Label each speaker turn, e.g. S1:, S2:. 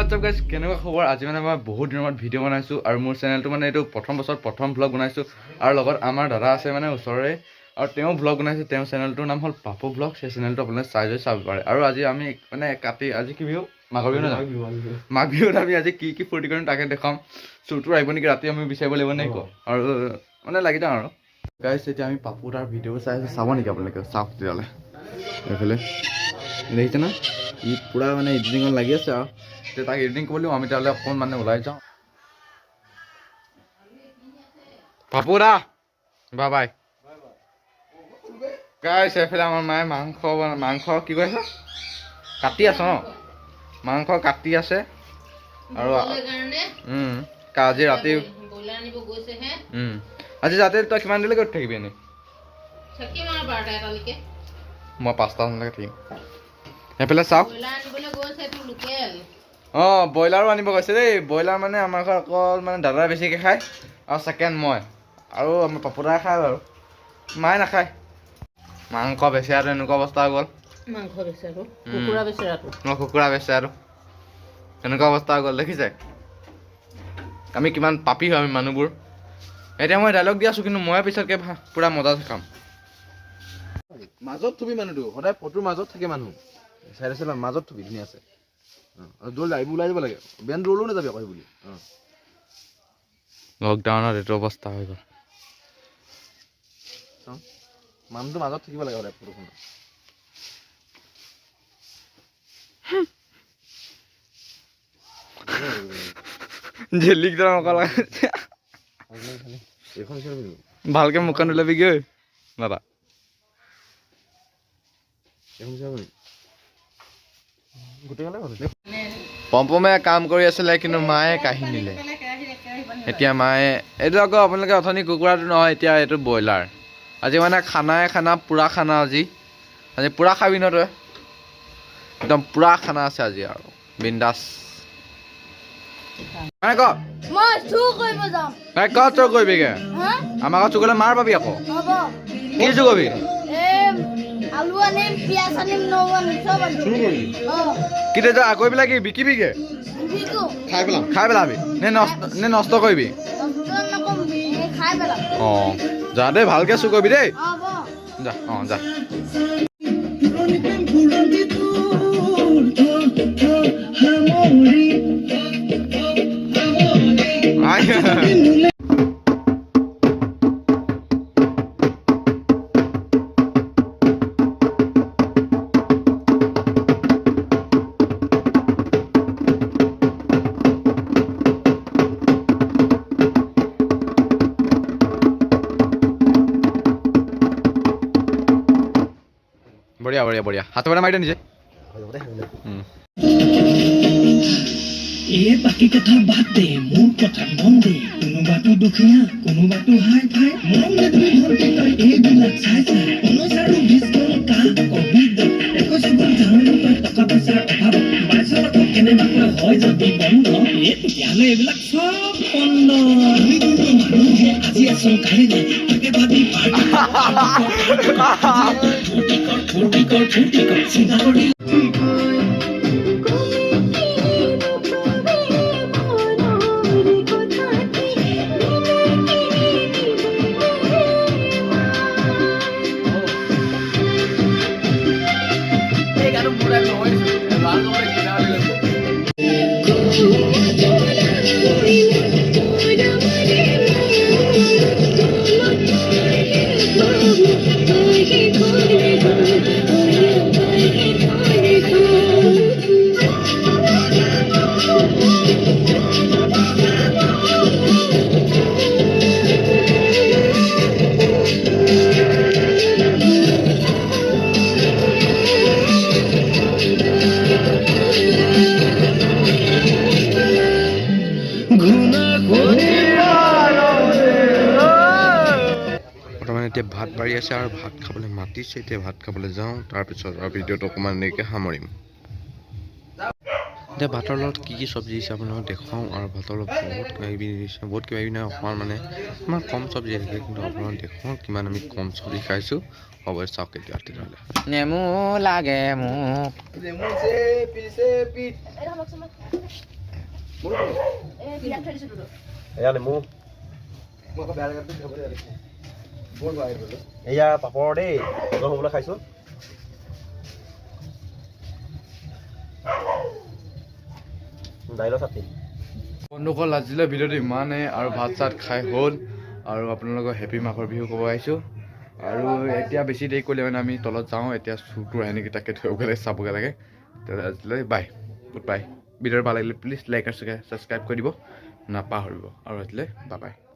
S1: WhatsApp guys, কেনেকুৱা খবৰ? আজি মানে মই বহুত দিনৰ মূৰত ভিডিঅ' বনাইছোঁ আৰু মোৰ চেনেলটো মানে এইটো প্ৰথম বছৰত প্ৰথম ভ্লগ বনাইছোঁ। আৰু লগত আমাৰ দাদা আছে মানে ওচৰৰে, আৰু তেওঁ ভ্লগ বনাইছে। তেওঁৰ চেনেলটোৰ নাম হ'ল পাপু ভ্লগ। সেই চেনেলটো আপোনালোকে চাই যদি চাব পাৰে। আৰু আজি আমি মানে কাতি, আজি কি বিহু? মাঘৰ বিহু নহয় জানো? মাঘ বিহুত আমি আজি কি কি ফূৰ্তি কৰিম তাকে দেখুৱাম। চুৰটো আহিব নেকি ৰাতি, আমি বিচাৰিব লাগিব নে কি? আৰু মানে লাগি যাওঁ। আৰু গাইজ, এতিয়া আমি পাপু তাৰ ভিডিঅ' চাই আছোঁ। চাব নেকি আপোনালোকে? চাওক তেতিয়াহ'লে। এইফালে দেখিছে না, ই পূৰা মানে এডিটিঙত লাগি আছে। আৰু তেতিয়া তাক এডিটিং কৰিব লাগিব। আমি তেতিয়াহ'লে অকণ মানে ওলাই যাওঁ। পাপু দা, বাই বাই। গাইছ, এইফালে আমাৰ মায়ে মাংস, মাংস কি কৈছে, কাটি আছে ন, মাংস কাটি আছে। আৰু আজি ৰাতি আজি ৰাতি তই কিমান দেৰিলৈকে থাকিবি এনেই? মই 5টামানলৈকে থাকিম। সেইফালে চাওক, অঁ, ব্ৰইলাৰো আনিব গৈছে দেই। ব্ৰইলাৰ মানে আমাৰ ঘৰত অকল মানে দাদাই বেছিকৈ খায় আৰু ছেকেণ্ড মই আৰু আমাৰ পাপুদাই খায় বাৰু, মায়ে নাখায়। মাংস বেচেৰাটো এনেকুৱা অৱস্থা হৈ গ'ল।
S2: মাংস বেচেৰাটো, কুকুৰা বেচেৰাটো।
S1: অঁ, কুকুৰা বেচেৰাটো এনেকুৱা অৱস্থা হৈ গ'ল। দেখিছে আমি কিমান পাপী হয় আমি মানুহবোৰ। এতিয়া মই ডাইলগ দি আছোঁ, কিন্তু মই পিছতকৈ পূৰা মজা খাম।
S3: মাজত থবি মানুহটো, সদায় ফটোৰ মাজত থাকে মানুহ। চাইডে চাইডে মাজত থবি, ধুনীয়া আছে। অঁ, দৌৰ আহিব, ওলাই যাব লাগে। বেন দৌৰলেও নাযাবি আকৌ বুলি। অঁ।
S1: লকডাউনত এইটো অৱস্থা হৈ গ'ল।
S3: চাওঁ, মানুহটো মাজত থাকিব লাগে সদায় ফটোখনত।
S1: জেলিক অকল ভালকে মুখখন ওলাবিগৈ দাদা। পম্পমে কাম কৰি আছিলে, কিন্তু মায়ে কাঢ়ি নিলে। এতিয়া মায়ে এইটো আকৌ আপোনালোকে অথনি কুকুৰাটো নহয়, এতিয়া এইটো ব্ৰইলাৰ। আজি মানে খানাই খানা, পূৰা খানা আজি। আজি পূৰা খাবি ন তই? একদম পূৰা খানা আছে আজি আৰু বিন্দাছ। মানে ক, ক, চুৰ কৰিবিগে? আমাৰ ঘৰত চুৰ কৰিলে মাৰ পাবি আকৌ। কি চুৰ কৰিবি? কি তই আকৌ পেলাই কি বিকিবিগে? খাই পেলাবি নে নষ্ট, নে নষ্ট কৰিবি? অঁ, যা দেই, ভালকে চুৰ কৰিবি দেই। যা, অঁ, যা। বঢ়িয়া বঢ়িয়া বঢ়িয়া। হাতে মাৰি দে নিজে।
S4: এই বাকী কথা বাদ দে, মোৰ কথা মন দে। কোনোবাটো দুখীয়া, কোনোবাটো হাই ফাই। মৰম নিদিবি ভণ্টি তই এইবিলাক চাই চাই। 19 আৰু 20 গ'ল কা কভিডত, 21 গ'ল জানো তই টকা পইচাৰ অভাৱত। 22ত আকৌ কেনেবাকৈ হয় যদি বন্ধ, এই তেতিয়াহ'লে এইবিলাক চব বন্ধ। আমি কোনো মানুহে আজি আছো কাইলৈ তাকে ভাবি পাৰ্টি ফূৰ্তি কৰ, ফূৰ্তি কৰ, ফূৰ্তি কৰ, চিন্তা কৰি।
S1: বৰ্তমান এতিয়া ভাত বাঢ়ি আছে আৰু ভাত খাবলৈ মাতিছে। এতিয়া ভাত খাবলৈ যাওঁ, তাৰপিছত আৰু ভিডিঅ'টো অকণমান দেৰিকৈ সামৰিম। এতিয়া ভাতৰ লগত কি কি চব্জি দিছে আপোনালোকক দেখুৱাওঁ। আৰু ভাতৰ লগত বহুত কিবা কিবি দিছে, বহুত কিবা কিবি নহয়, অকণমান মানে ইমান কম চব্জি আহিছে, কিন্তু আপোনালোকক দেখুৱাওঁ কিমান আমি কম চব্জি খাইছোঁ। হ'ব, চাওক এতিয়া তেতিয়াহ'লে। নেমু লাগে মোক।
S3: নেমু চেপি চেপি।
S5: এয়া নেমু, এয়া পাপৰ দেই, হজম হ'বলৈ খাইছোঁ। দাইলৰ চাটনি।
S1: বন্ধুসকল, আজিলৈ ভিডিঅ'টো ইমানেই আৰু ভাত চাত খাই হ'ল আৰু আপোনালোকৰ হেপী মাঘৰ বিহু ক'ব আহিছোঁ। আৰু এতিয়া বেছি দেৰি কৰিলে মানে আমি তলত যাওঁ, এতিয়া চুৰটো আহে নেকি তাকে ধৰিবগৈ লাগে, চাবগৈ লাগে। তেতিয়াহ'লে আজিলৈ বাই, গুড বাই। ভিডিঅ'টো ভাল লাগিলে প্লিজ লাইক আৰু ছাবস্ক্ৰাইব কৰি দিব নাপাহৰিব। আৰু আজিলৈ বাই বাই।